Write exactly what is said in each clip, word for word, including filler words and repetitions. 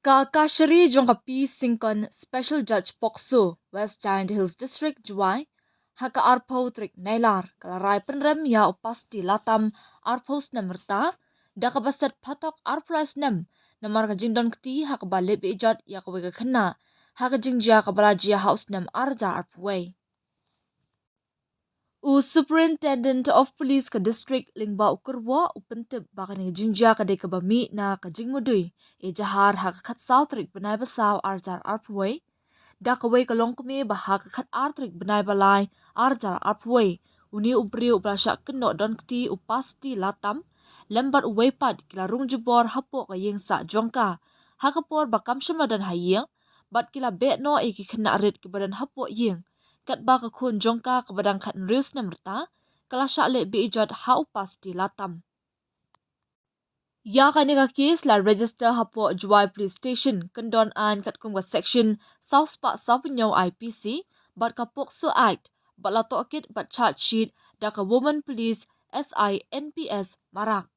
Ka Kashari jong ka P Syngkon, Special Judge POCSO, West Jaintia Hills District, Jowai, ha ka arphew tarik Nailar, ka la rai pynrem ïa u Pasti Latam, arphew snem rta, da kaba set phatok arphew lai snem, namar ka jingdon kti ha kaba leh be-ijot ïa kawei ka khynnah, ha ka jingjia kaba la jia ha u snem ar hajar arphew wei. U Superintendent of Police ka district lyngba u kyrwoh u pyntip ba kane ka jingjia ka dei kaba mih na ka jingmudui ejahar ha ka khatsaw tarik bnai ba saw ar hajar arphew wei. Da kawei ka longkmie ba ha ka khatar tarik bnai ba lai ar hajar arphew wei, une u briew ba la shah kynnoh don kti u Pasti Latam lem bad uwei pat ki la rung jubor hapoh ka ïing sah jong ka, ha ka por ba kam shym la don ha ïing, bad ki la beh noh ïa ki khynnah rit kiba don hapoh ïing, katba ka khun jong ka kaba dang khathynriew snem rta ka la shah leh be-ijot ha u Pasti Latam. Ïa kane ka case la register hapoh Jowai Police Station, kyndon aiñ katkum ka section saw spah saw phew hynñiew I P C bad ka POCSO Act, bad la tohkit bad charge sheet da ka Women Police S I N P S Marak.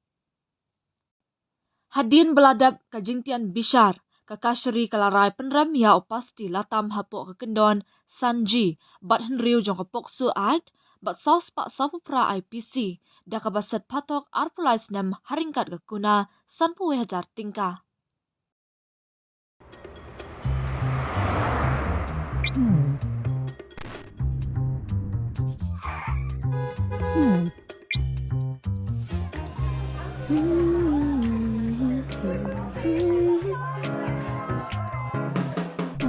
Hadien ba la dep ka jingtian bishar, ka Kashari ka la rai pynrem ïa u Pasti Latam hapoh ka kyndon san G bad hynriew jong ka POCSO Act bad saw spah saw phew phra I P C, da kaba set phatok arphew lai snem ha ryngkat ka kuna sanphew wei hajar tyngka.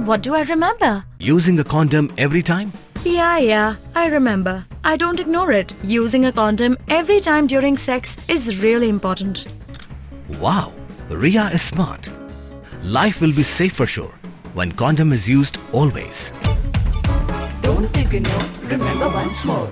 What do I remember? Using a condom every time? Yeah, yeah, I remember. I don't ignore it. Using a condom every time during sex is really important. Wow, Ria is smart. Life will be safe for sure when condom is used always. Don't ignore, remember once more.